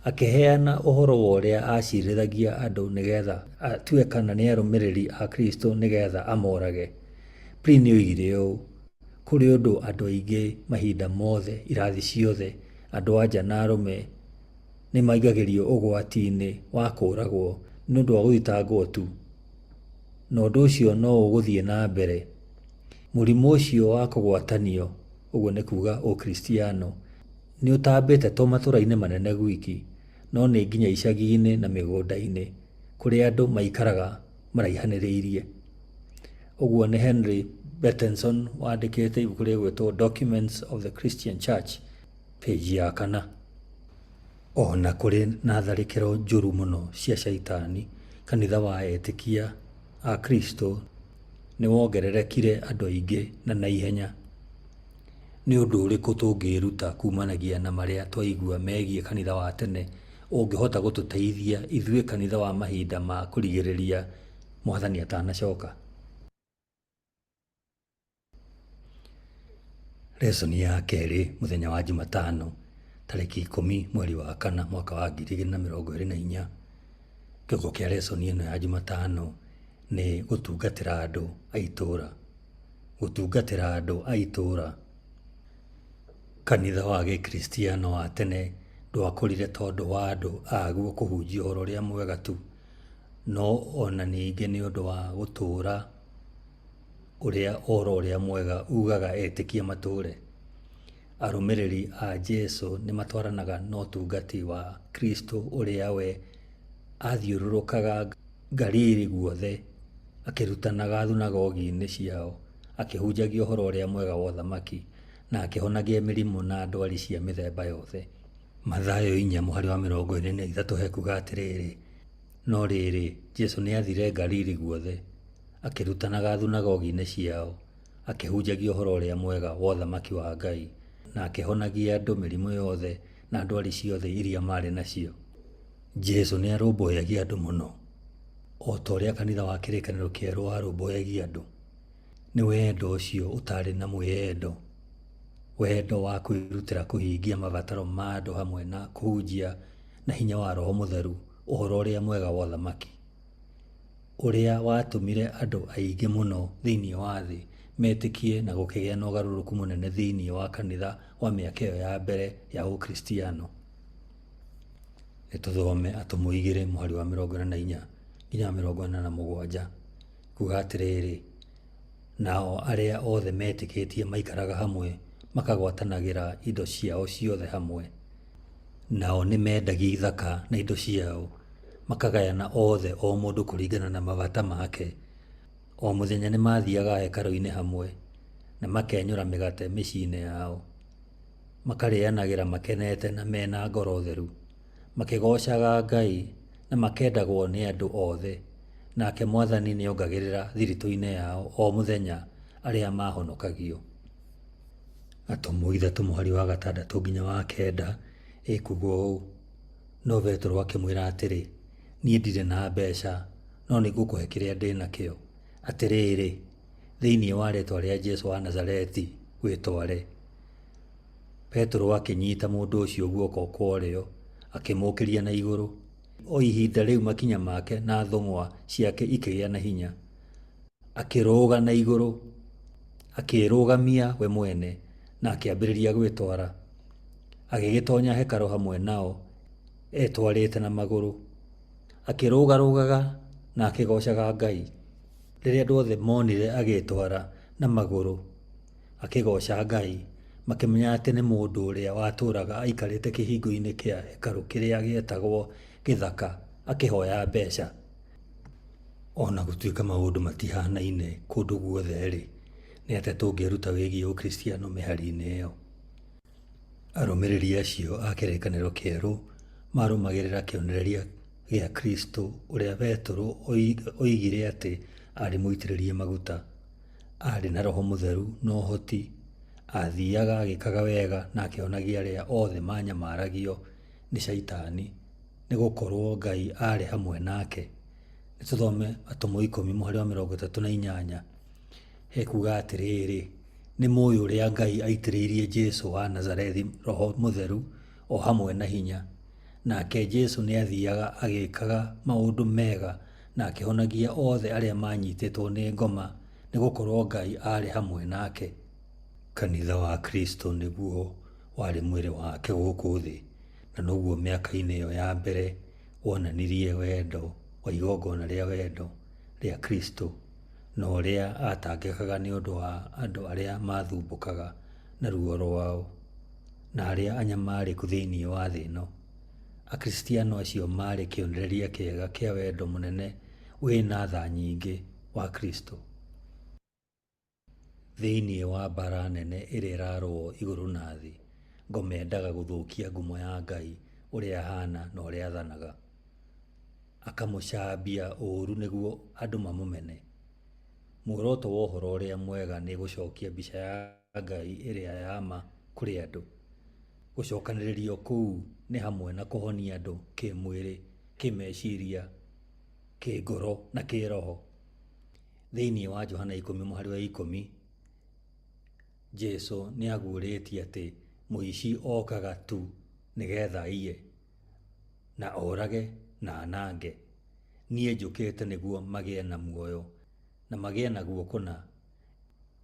Speaker 1: Akĩheana ũhoro wa ũrĩa aciirithagia andũ nĩgetha atue kana nĩ arũmĩrĩri a Kristo nĩgetha amorage. Pliny oigire ũũ, kũrĩ ũndũ andũ aingĩ mahinda mothe, irathi ciothe, andũ anja na arũme nĩ maingagĩrio ũgwati-inĩ wa kũũragwo nĩ ũndũ wa gũthitangwo tu. Na ũndũ ũcio no ũgũthiĩ na mbere. Mũrimũ ũcio wa kũgwatanio, ũguo nĩ kuuga Ũkristiano, nĩ ũtambĩte to matũra-inĩ manene gwiki, no nĩ nginya icagi-inĩ na mĩgũnda-inĩ kũrĩa andũ maikaraga maraihanĩrĩirie. Ũguo nĩ Henry Bettenson wandĩkĩte ibuku rĩgwĩtwo Documents of the Christian Church, page ya 4. O na kũrĩ na tharĩkĩro njũru mũno cia Shaitani, kanitha wa etĩkia a Kristo nĩ wongererekire andũ aingĩ na naihenya. Nĩ ũndũ ũrĩkũ tũngĩĩruta kumanagia na marĩa twaigua megiĩ kanitha wa tene ũngĩhota gũtũteithia ithuĩ kanitha wa mahinda ma kũrigĩrĩria Mwathani atanacoka? Lesson ya kerĩ mũthenya wa Jumatano tarĩki 10 mweri wa 4 mwaka wa 2024. Kĩongo kĩa lesson ĩno ya Jumatano nĩ gũtungatĩra andũ a itũũra. Gũtungatĩra andũ a itũũra. Kanitha wa Gĩkristiano wa tene ndwakũrire tondũ wa andũ aguo kũhunjia ũhoro ũrĩa mwega tu, no ona ningĩ nĩ ũndũ wa gũtũũra ũrĩa ũhoro ũrĩa mwega ugaga etĩkia matũũre. Arũmĩrĩri a Jesu nĩ matwaranaga na ũtungati wa Kristo ũrĩa we athiũrũrũkaga Galili guothe, akĩrutanaga thunagogi-inĩ ciao, akĩhunjagia ũhoro ũrĩa mwega wa ũthamaki, na akĩhonagia mĩrimũ na ndwari cia mĩthemba yothe. Mathayo 4 mũhari wa 43 hekuga atĩrĩrĩ, no rĩrĩ, Jesu nĩathire Galili guothe, akĩrutanaga thunagogi-inĩ ciao, akĩhunjagia ũhoro ũrĩa mwega wa ũthamaki wa Ngai, na akĩhonagia andũ mĩrimũ yothe na ndwari ciothe iria maarĩ nacio. Jesu nĩ arũmbũyagia andũ mũno, o ta ũrĩa kanitha wa Kĩrĩkanĩro Kĩerũ warũmbũyagia andũ. Nĩ wendo ũcio ũtarĩ na mwĩyendo, wendo wa kwĩrutĩra kũhingia mabataro ma andũ hamwe na kũhunjia na hinya wa Roho Mũtheru ũhoro ũrĩa mwega wa ũthamaki, ũrĩa watũmire andũ aingĩ mũno thĩinĩ wa thĩ metĩkie na gũkĩgĩa na ũgarũrũku mũnene thĩinĩ wa kanitha wa mĩaka ĩyo ya mbere ya Ũkristiano. Nĩ tũthome Atũmwo 2 mũhari wa 44 nginya 47 kuga atĩrĩrĩ, nao arĩa othe metĩkĩtie maikaraga hamwe makagwatanagĩra indo ciao ciothe hamwe. Nao nĩmendagia ithaka na indo ciao, makagayana othe o mũndũ kũringana na mabata make. O mũthenya nĩmathiaga hekarũ-inĩ hamwe, na makenyũra mĩgate mĩciĩ-inĩ yao. Makarĩanagĩra makenete na mena ngoro theru, makĩgoocaga Ngai na makendagwo nĩ andũ othe. Nake Mwathani nĩongagĩrĩra thiritũ-inĩ yao o mũthenya arĩa maahonokagio. Atũmwo 3 mũhari wa 6 nginya wa 9 ĩkuuga ũũ, No Petero akĩmwĩra atĩrĩ, Niĩ ndirĩ na mbeca, no nĩngũkũhe kĩrĩa ndĩ nakĩo. Atĩrĩrĩ, thĩinĩ wa rĩĩtwa rĩa Jesũ wa Nazareti, wĩtware. Petero akĩnyita mũndũ ũcio guoko kwa ũrĩo, akĩmũũkĩria na igũrũ. O ihinda rĩu makinya make na thũng'wa ciake ikĩgĩa na hinya. Akĩrũga na igũrũ, akĩĩrũgamia we mwene, na akĩambĩrĩria gwĩtwara. Agĩgĩtonya hekarũ hamwe nao etwarĩte na magũrũ, akĩrũgarũgaga na akĩgoocaga Ngai. Rĩrĩa andũ othe monire agĩĩtwara na magũrũ akĩgooca Ngai, makĩmenya atĩ nĩ mũndũ ũrĩa watũũraga aikarĩte kĩhingo-inĩ kĩa hekarũ kĩrĩa gĩetagwo Gĩthaka akĩhoya mbeca. O na gũtuĩka maũndũ matihanaine kũndũ guothe-rĩ, nĩ atĩa tũngĩĩruta wĩgiĩ Ũkristiano mĩhari-inĩ ĩyo? Arũmĩrĩri acio a kĩrĩkanĩro kĩerũ maarũmagĩrĩra kĩonereria gĩa Kristo ũrĩa Petero oigire atĩ aarĩ mũitĩrĩrie maguta. Aarĩ na roho mũtheru na ũhoti, aathiaga agĩkaga wega na akĩhonagia arĩa othe maanyamaragio nĩ Shaitani, nĩ gũkorũo Ngai aarĩ hamwe nake. Nĩ tũthome Atũmwo 10 mũhari wa 38. Hekuga atĩrĩrĩ, nĩ mũĩ ũrĩa Ngai aitĩrĩirie Jesu wa Nazarethi roho mũtheru o hamwe na hinya. Nake Jesu nĩ aathiaga agĩkaga maũndũ mega na akĩhonagia othe arĩa maanyitĩtwo nĩ ngoma, nĩ gũkorũo Ngai aarĩ hamwe nake. Kanitha wa Kristo nĩguo warĩ mwĩrĩ wake gũkũ thĩ, na noguo mĩaka-inĩ ĩyo ya mbere wonanirie wendo wa igongona rĩa wendo rĩa Kristo na ũrĩa aatangĩkaga nĩ ũndũ wa andũ arĩa maathumbũkaga na ruo rwao na arĩa anyamarĩku thĩinĩ wa thĩ ĩno. Akristiano acio maarĩ kĩonereria kĩega kĩa wendo mũnene wĩna tha nyingĩ wa Kristo. Thĩinĩ wa mbaara nene ĩrĩa ĩrarũo igũrũ na thĩ, ngoma endaga gũthũkia ngumo ya Ngai ũrĩa ahaana na ũrĩa athanaga. Akamũcambia ũũru nĩguo andũ mamũmene. Muoroto wa ũhoro ũrĩa mwega nĩ gũcokia mbica ya Ngai ĩrĩa ya ma kũrĩ andũ. Gũcokanĩrĩrio kũu nĩ hamwe na kũhonia andũ kĩĩmwĩrĩ, kĩĩmeciria, kĩĩngoro na kĩĩroho. Thĩinĩ wa Johana 10 mũhari wa 10, Jesu nĩ aguũrĩtie atĩ mũici okaga tu nĩgetha aiye, na orage na anange. Niĩ njũkĩte nĩguo magĩe na muoyo na magĩe naguo kũna.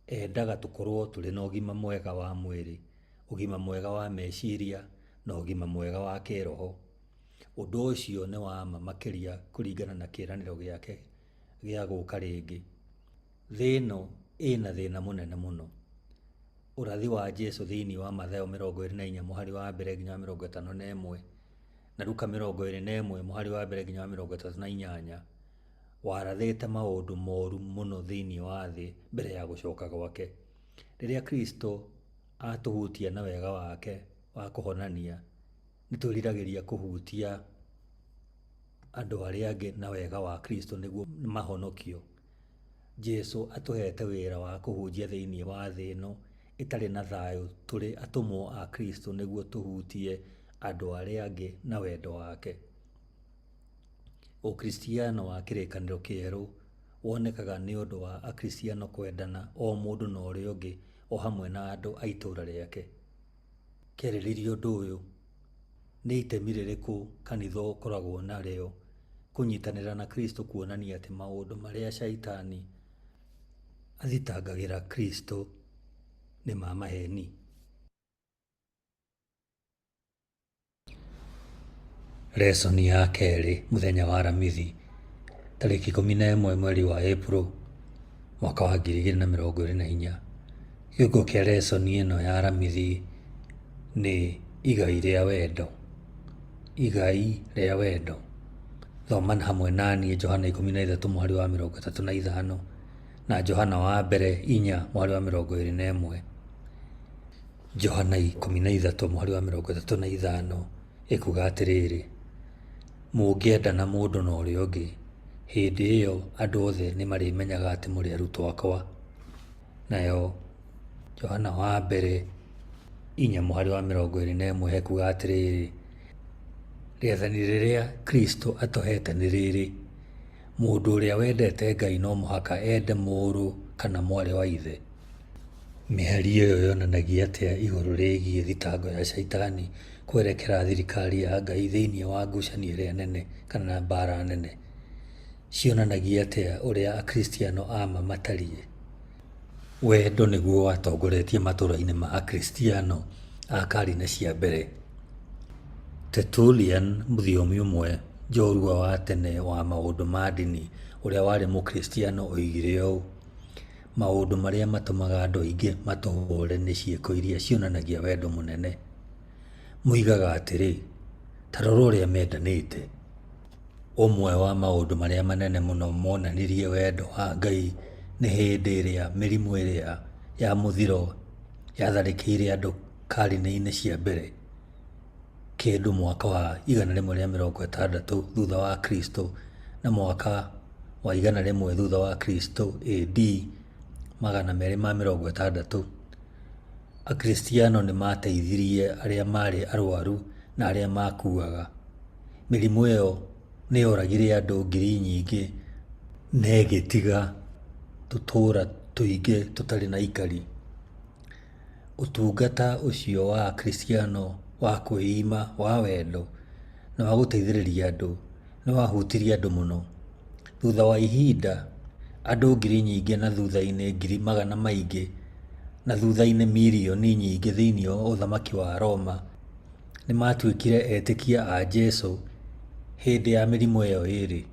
Speaker 1: Endaga tũkorũo tũrĩ na ũgima mwega wa mwĩrĩ, ũgima mwega wa meciria, na ũgima mwega wa kĩĩroho. Ũndũ ũcio nĩ wa ma makĩria kũringana na kĩĩranĩro gĩake gĩa gũka rĩngĩ. Thĩ ĩno ĩna thĩna mũnene mũno. Ũrathi wa Jesu thĩinĩ wa Mathayo 24 mũhari wa 1 nginya wa 51 na Luka 21 mũhari wa 1 nginya wa 38 warathĩte maũndũ moru mũno thĩinĩ wa thĩ mbere ya gũcoka gwake. Rĩrĩa Kristo atũhutia na wega wake wa kũhonania, nĩ twĩriragĩria kũhutia andũ arĩa angĩ na wega wa Kristo nĩguo mahonokio. Jesu atũhete wĩra wa kũhunjia thĩinĩ wa thĩ ĩno ĩtarĩ na thayũ tũrĩ atũmwo a Kristo nĩguo tũhutie andũ arĩa angĩ na wendo wake. Ũkristiano wa kĩrĩkanĩro kĩerũ wonekaga nĩ ũndũ wa Akristiano kwendana o mũndũ na ũrĩa ũngĩ o hamwe na andũ a itũũra rĩake. Kĩarĩrĩria ũndũ ũyũ, nĩ itemi rĩrĩkũ kanitha ũkoragwo narĩo kũnyitanĩra na Kristo kuonania atĩ maũndũ marĩa Shaitani athitangagĩra Kristo nĩ ma maheeni? Lesson ya kerĩ mũthenya wa Aramithi tarĩki 11 mweri wa Ĩpuro mwaka wa 2024. Kĩongo kĩa lesson ĩno ya Aramithi nĩ igai rĩa wendo. Igai rĩa wendo. Thoma hamwe na niĩ Johana 13 mũhari wa 35 na Johana wa mbere 4 mũhari wa 21. Johana 13 mũhari wa 35 ĩkuga atĩrĩrĩ, mũngĩendana mũndũ na ũrĩa ũngĩ, hĩndĩ ĩyo andũ othe nĩ marĩmenyaga atĩ mũrĩ arutwo akwa. Nayo Johana wa mbere 4 mũhari wa 21 hekuga atĩrĩrĩ, rĩathani rĩrĩa Kristo atũheete nĩ rĩrĩ, mũndũ ũrĩa wendete Ngai no mũhaka ende mũrũ kana mwarĩ wa ithe. Mĩhari ĩyo yonanagia atĩa igũrũ rĩgiĩ thitango ya Shaitani kwerekera thirikari ya Ngai thĩinĩ wa ngucanio ĩrĩa nene kana mbaara nene? Cionanagia atĩa ũrĩa Akristiano a ma matariĩ? Wendo nĩguo watongoretie matũũra-inĩ ma Akristiano a karine cia mbere. Tertullian, mũthiomi ũmwe njorua wa tene wa maũndũ ma ndini ũrĩa warĩ Mũkristiano oigire ũũ: "Maũndũ marĩa matũmaga andũ aingĩ matũhũre nĩ ciĩko iria cionanagia wendo mũnene. Moigaga atĩrĩ, 'Ta rora ũrĩa mendanĩte!' Ũmwe wa maũndũ marĩa manene mũno monanirie wendo wa Ngai nĩ hĩndĩ ĩrĩa mĩrimũ ĩrĩa ya mũthiro yatharĩkĩire andũ karine-inĩ cia mbere, kĩndũ mwaka wa 160 thutha wa Kristo na mwaka wa 100 thutha wa Kristo AD 260. Akristiano nĩ maateithirie arĩa maarĩ arwaru na arĩa maakuaga. Mĩrimũ ĩyo nĩ yoragire andũ ngiri nyingĩ na ĩgĩtiga tũtũũra tũingĩ tũtarĩ na aikari. Ũtungata ũcio wa Akristiano wa kwĩima, wa wendo, na wa gũteithĩrĩria andũ nĩ wahutirie andũ mũno. Thutha wa ihinda, andũ ngiri nyingĩ na thutha-inĩ ngiri magana maingĩ na thutha-inĩ mirioni nyingĩ thĩinĩ wa Ũthamaki wa Roma nĩ maatuĩkire etĩkia a Jesu hĩndĩ ya mĩrimũ ĩyo ĩĩrĩ.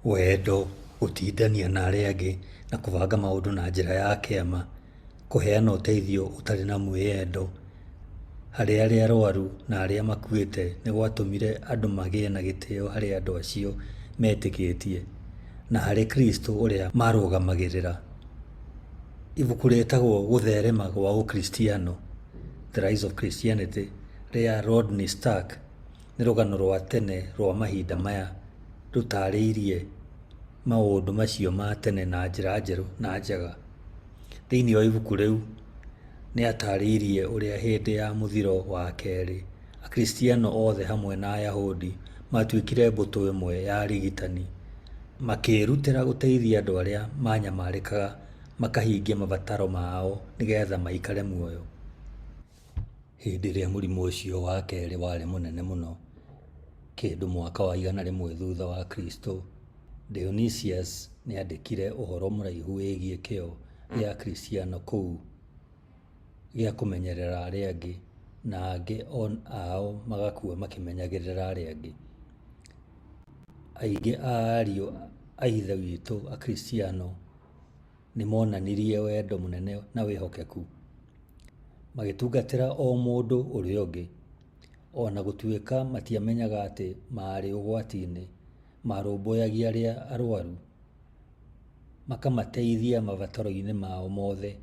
Speaker 1: Wendo, gũtindania na arĩa angĩ na kũbanga maũndũ na njĩra ya kĩama, kũheana ũteithio ũtarĩ na mwĩyendo harĩ arĩa arwaru na arĩa makuĩte nĩ gwatũmire andũ magĩe na gĩtĩo harĩ andũ acio metĩkĩtie, na harĩ Kristo ũrĩa maarũgamagĩrĩra. Ibuku rĩtagwo Gũtherema kwa Ũkristiano, The Rise of Christianity, rĩa Rodney Stark nĩ rũgano rwa tene rwa mahinda maya rũtaarĩirie maũndũ macio ma tene na njĩra njerũ na njega. Thĩinĩ wa ibuku rĩu, nĩ ataarĩirie ũrĩa hĩndĩ ya mũthiro wa kerĩ, Akristiano othe hamwe na Ayahudi maatuĩkire mbũtũ ĩmwe ya arigitani, makĩĩrutĩra gũteithia andũ arĩa maanyamarĩkaga makahingia mabataro mao nĩgetha maikare muoyo. Hĩndĩ ĩrĩa mũrimũ ũcio wa kerĩ warĩ mũnene mũno, kĩndũ mwaka wa 100 thutha wa Kristo, Dionysius nĩ aandĩkire ũhoro mũraihu wĩgiĩ kĩyo gĩa Akristiano kũu gĩa kũmenyerera arĩa angĩ, na angĩ ao magakua makĩmenyagĩrĩra arĩa angĩ. Aingĩ a ariũ a Ithe witũ Akristiano nĩ moonanirie wendo mũnene na wĩhokeku, magĩtungatĩra o mũndũ ũrĩa ũngĩ. O na gũtuĩka matiamenyaga atĩ maarĩ ũgwati-inĩ, maarũmbũyagia arĩa arũaru, makamateithia mabataro-inĩ mao mothe,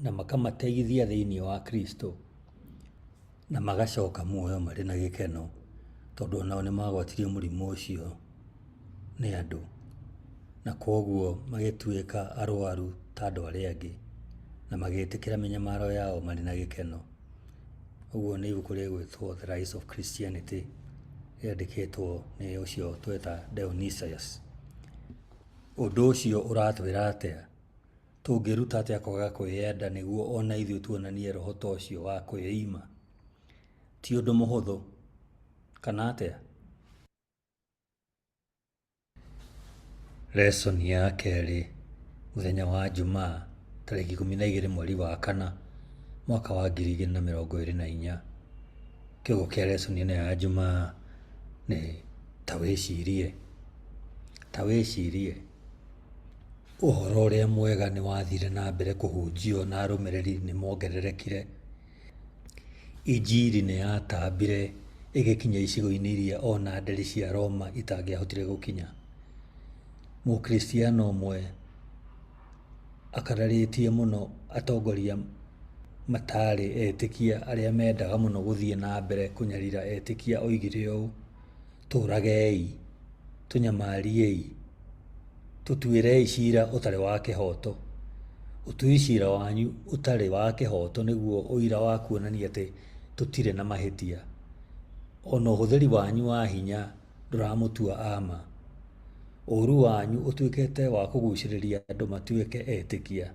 Speaker 1: na makamateithia thĩinĩ wa Kristo, na magacoka muoyo marĩ na gĩkeno, tondũ o nao nĩ magwatirio mũrimũ ũcio nĩ andũ, na kwoguo magĩtuĩka arũaru ta andũ arĩa angĩ, na magĩtĩkĩra mĩnyamaro yao marĩ na gĩkeno. Ũguo nĩ ibuku rĩgwĩtwo The Rise of Christianity rĩandĩkĩtwo nĩ ũcio tweta Dionysius. Ũndũ ũcio ũratwĩra atĩa? Tũngĩĩruta atĩa kwaga kwĩyenda nĩguo o na ithuĩ tuonanie roho ta ũcio wa kwĩima? Ti ũndũ mũhũthũ, kana atĩa? Lesson ya kerĩ mũthenya wa Jumaa tarĩki 12 mweri wa kana mwaka wa 2024. Kĩongo kĩa lesson ĩno ya Jumaa nĩ ta wĩcirie, ta wĩcirie. Ũhoro ũrĩa mwega nĩ wathire na mbere kũhunjio na arũmĩrĩri nĩ mongererekire. Injiri nĩ yatambire ĩgĩkinya icigo-inĩ iria o na nderi cia Roma itangĩahotire gũkinya. Mũkristiano ũmwe akararĩtie mũno atongoria mataarĩ etĩkia arĩa meendaga mũno gũthiĩ na mbere kũnyarira etĩkia oigire ũũ, "Tũũragei, tũnyamariei, tũtuĩrei ciira ũtarĩ wa kĩhooto. Ũtui ciira wanyu ũtarĩ wa kĩhooto nĩguo ũira wa kuonania atĩ tũtirĩ na mahĩtia. O na ũhũthĩri wanyu wa hinya ndũramũtua a ma. Ũũru wanyu ũtuĩkĩte wa kũgucĩrĩria andũ matuĩke etĩkia.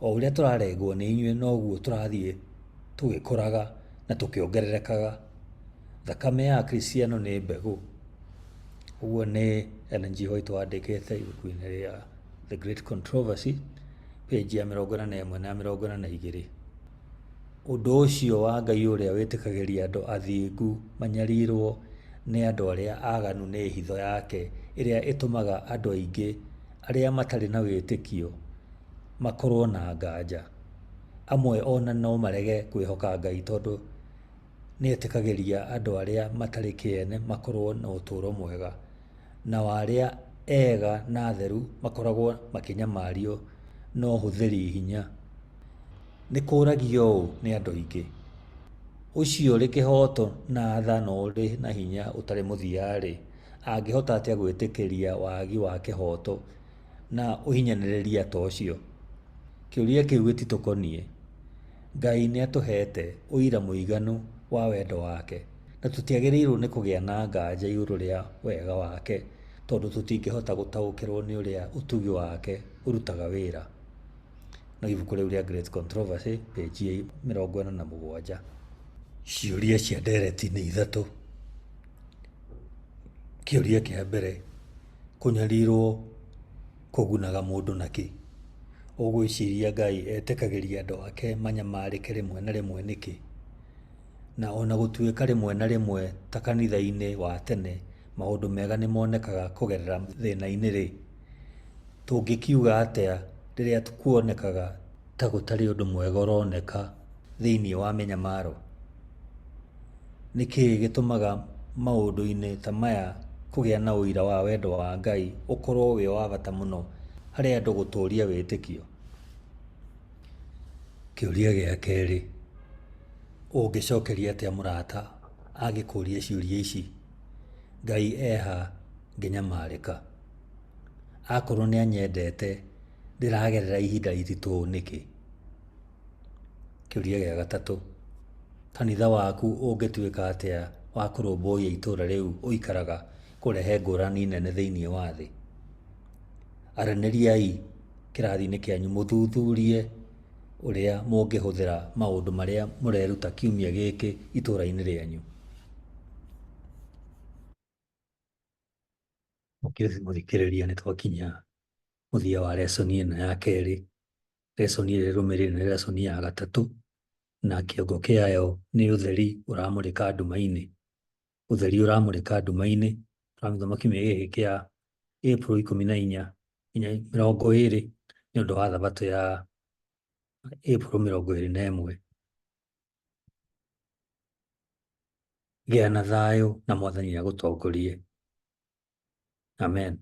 Speaker 1: O ũrĩa tũrarengwo nĩ inyuĩ noguo tũrathiĩ tũgĩkũraga na tũkĩongererekaga. Thakame ya Akristiano nĩ mbegũ. Ũguo nĩ Ellen G. White wandĩkĩte ibuku-inĩ rĩa The Great Controversy, page ya 41 na 42. Ũndũ ũcio wa Ngai ũrĩa wĩtĩkagĩria andũ athingu manyarirwo nĩ andũ arĩa aganu nĩ hitho yake ĩrĩa ĩtũmaga andũ aingĩ arĩa matarĩ na wĩtĩkio makorwo na nganja. Amwe o na no marege kwĩhoka Ngai tondũ nĩetĩkagĩria andũ arĩa matarĩ kĩene makorwo na ũtũũro mwega, nao arĩa ega na atheru makoragwo makĩnyamario na ũhũthĩri hinya. Nĩ kũũragio ũũ nĩ andũ aingĩ, ũcio ũrĩ kĩhooto na tha na ũrĩ na hinya ũtarĩ mũthia-rĩ, angĩhota atĩa gwĩtĩkĩria wagi wa kĩhooto na ũhinyanĩrĩria ta ũcio? Kĩũria kĩu gĩtitũkoniĩ. Ngai nĩ atũheete ũira mũiganu wa wendo wake, na tũtiagĩrĩirũo nĩ kũgĩa na nganja igũrũ rĩa wega wake tondũ tũtingĩhota gũtaũkĩrũo nĩ ũrĩa ũtugi wake ũrutaga wĩra. No ibuku rĩu rĩa Great Controversy, page ya 47. Ciũria cia ndereti nĩ ithatũ. Kĩũria kĩa mbere, kũnyarirwo kũgunaga mũndũ nakĩ? Ũgwĩciria Ngai etĩkagĩria andũ ake manyamarĩke rĩmwe na rĩmwe nĩkĩ? Na ona gũtuĩka rĩmwe na rĩmwe ta kanitha-inĩ wa tene maũndũ mega nĩ monekaga kũgerera thĩna-inĩ-rĩ, tũngĩkiuga atĩa rĩrĩa kuonekaga ta gũtarĩ ũndũ mwega ũroneka thĩinĩ wa mĩnyamaro? Nĩ kĩĩ gĩtũmaga maũndũ-inĩ ta maya kũgĩa na ũira wa wendo wa Ngai ũkorũo wĩ wa bata mũno harĩ andũ gũtũũria wĩtĩkio? Kĩũria gĩa kerĩ, ũngĩcokeria atĩa mũrata angĩkũria ciũria ici, Ngai eha ngĩnyamarĩka? Akorwo nĩ anyendete ndĩragerera ihinda iritũ ũũ nĩkĩ? Kĩũria gĩa gatatũ, kanitha waku ũngĩtuĩka atĩa wa kũrũmbũiya itũũra rĩu ũikaraga kũrehe ngũrani nene thĩinĩ wa thĩ? Aranĩriai kĩrathi-inĩ kĩanyu mũthuthurie ũrĩa mũngĩhũthĩra maũndũ marĩa mũreruta kiumia gĩkĩ itũũra-inĩ rĩanyu. Mũthikĩrĩria nĩ twakinya mũthia wa lesson ĩno ya kerĩ. Lesson ĩrĩa ĩrũmĩrĩire nĩ lesson ya gatatũ na kĩongo kĩayo nĩ ũtheri ũramũrĩka nduma-inĩ. Ũtheri ũramũrĩka nduma-inĩ. Tũrathoma kiumia gĩkĩ kĩa April 14 nginya 20 nĩ ũndũ wa thabatũ ya April 21. Gĩa na thayũ na Mwathani agũtongorie. Amen.